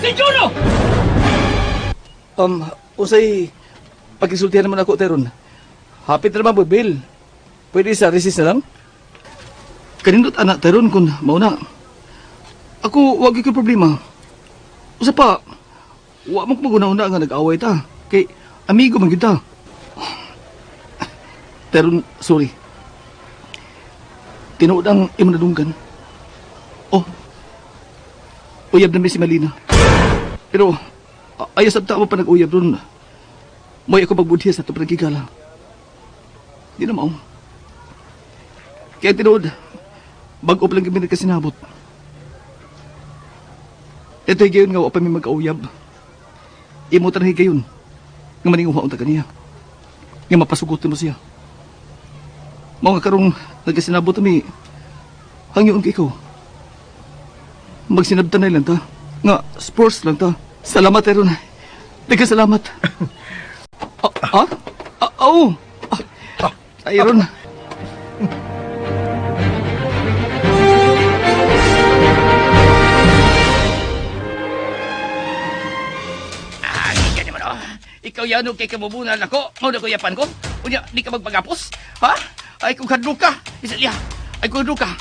Si Juno! Usay, pag-insultihan naman ako, Teron. Hapit na naman, Bill. Pwede sa recess na lang? Kanindot, anak, Teron, kung mauna. Ako, wag ko problema. Usa pa, wa mo maguna-una nga nag-away ta. Kay, amigo man gyud ta. Teron, sorry. Tinuod ang imong nadunggan. Oh, uyab na mi si Malina. Pero, ayaw sabta mo pa nag-uyab ron. Mo'y ako magbudhiya sa ito panagkigala. Di na mao. Kaya tinuod, bago pa lang kami nagkasinabot. Ito higayon nga wa pa mi magkauyab. Imo tan higayon nga maninguha unta kaniya. Nga mapasugotin mo siya. Mao nga karong nagkasinabot mi, hangyoon kay ikaw. Magsinabtan na lang ta. Nga sports lang ta. Salamat, Aaron. Daghang salamat. Ah? Ah, oh. Ah, Aaron. Ah, di naman, oh. Ikaw yan, kay kamubunal ako. Mao na ko yapan ko. Unya, di ka magpagapos. Ha? Ay, kung hadlo ka. Isa liya. Ay, kung hadlo ka.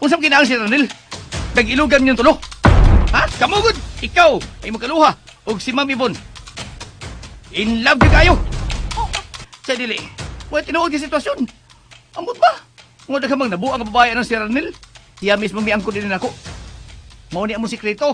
Unsam kinaang si Ranil? Nag-ilugan niyong tulo. Ha? Kamugod! Ikaw ay magkaluha. Og si Ma'am Yvonne. In love gyud kayo. Oh, sa dili. Wala tinuod yung sitwasyon. Amot ba? Nga daghang nabuang ang babae ng si Ranil. Siya mismo miangko din ako. Mao ni among sikreto.